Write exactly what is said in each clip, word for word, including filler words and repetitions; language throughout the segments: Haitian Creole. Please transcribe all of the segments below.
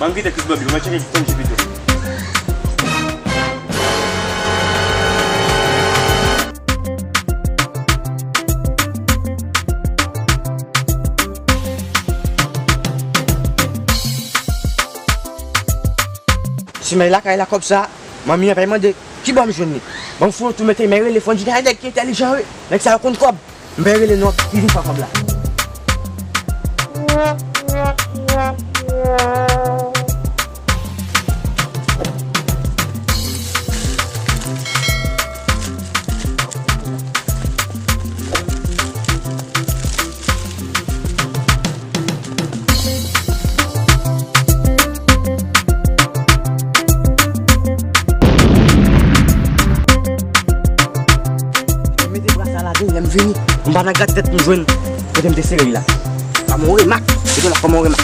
Ban m kite Chris Bobby, mwen tcheke Tom G pito. Simèy lakay la kòb sa, manmi an pa mande ki bò m jwenn li. Ban m fè yon tou mete men rele fò n di nèg ki entèlijan wi. Nèg sa yo konn kòb. M pa rele non, ki vin pran kòb la. Mete bra sa ladan, lè m vini, m pa nan gad tèt m jwenn kote m te sere l la. Kòman w remak? Kote la, kòman w remak?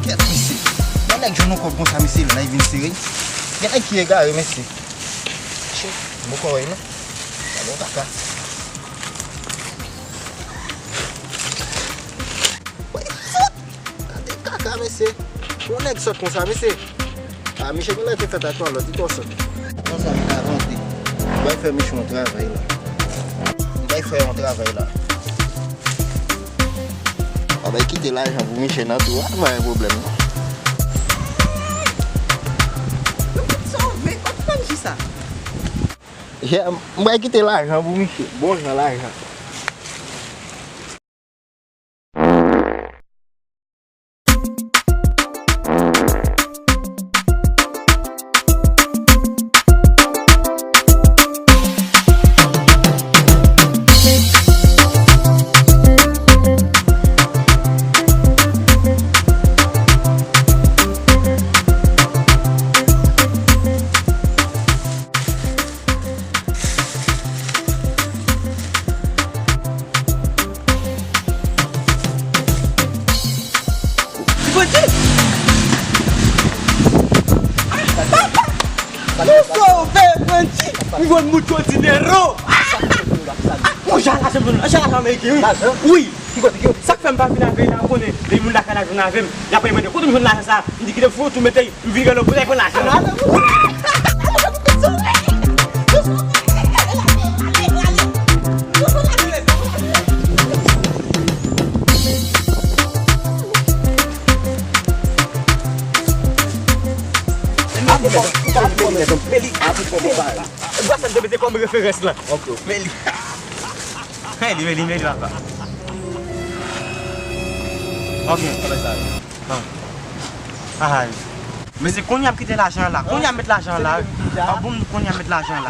Kèt, mesye. Yon nèg jwenn yon kòb konsa, mesye, lè l vin sere. Gen nèg ki egare, mesye. Shit, m poko wè non. Sa bon kaka. Wey, fout! Gade kaka, mesye. Yon nèg sòt konsa, mesye. A, misye genlè te fèt ak yon lòt, li twò sòt. Konsa m ka vante. M bay frè misye yon travay la. M bay frè yon travay la. A, bay kite lajan pou misye nan tou a, pa gen pwoblèm non. Yo tout sove, kote manji sa? Yeah, m bay kite lajan pou misye. Bon jan lajan. Bandi! Ah, papa! Nou sove, bandi! Nou jwenn moto dinero! Ah! Ah, mon jan lajan, jan lajan ameriken, wi. Wi! Sa k fè m pa vin avè l la, ou konnen, lè moun lakay la jwenn avè m, y ap mande, "Kote m jwenn lajan sa a?" M di, "Kite m fè yon tou mete, m vin rele w pou l al pran lajan." Vwa sa m te mete kòm referans lan. Men li. Men li, men li, men li, papa. Ok, kòman sa ye? Ah. Ah, mesye, kounye a m kite lajan la. Kounye a m met lajan la. Ah, bon, kounye a m met lajan la.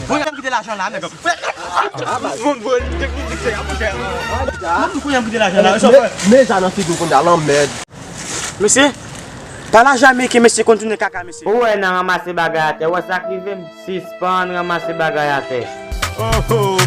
Kounye a m kite lajan la, nèg. Bon, bon, li te kounye a, monchè. Bon, kounye a m kite lajan la. Men, men, men, sa nan figi w kounye a, lanmèd. Mesye, pa lajan ameriken, mesye, konn tounen kaka, mesye. Ou wè nan ranmase bagay atè, ou wè sa k rive m? Sispann ranmase bagay atè. Oh, oh,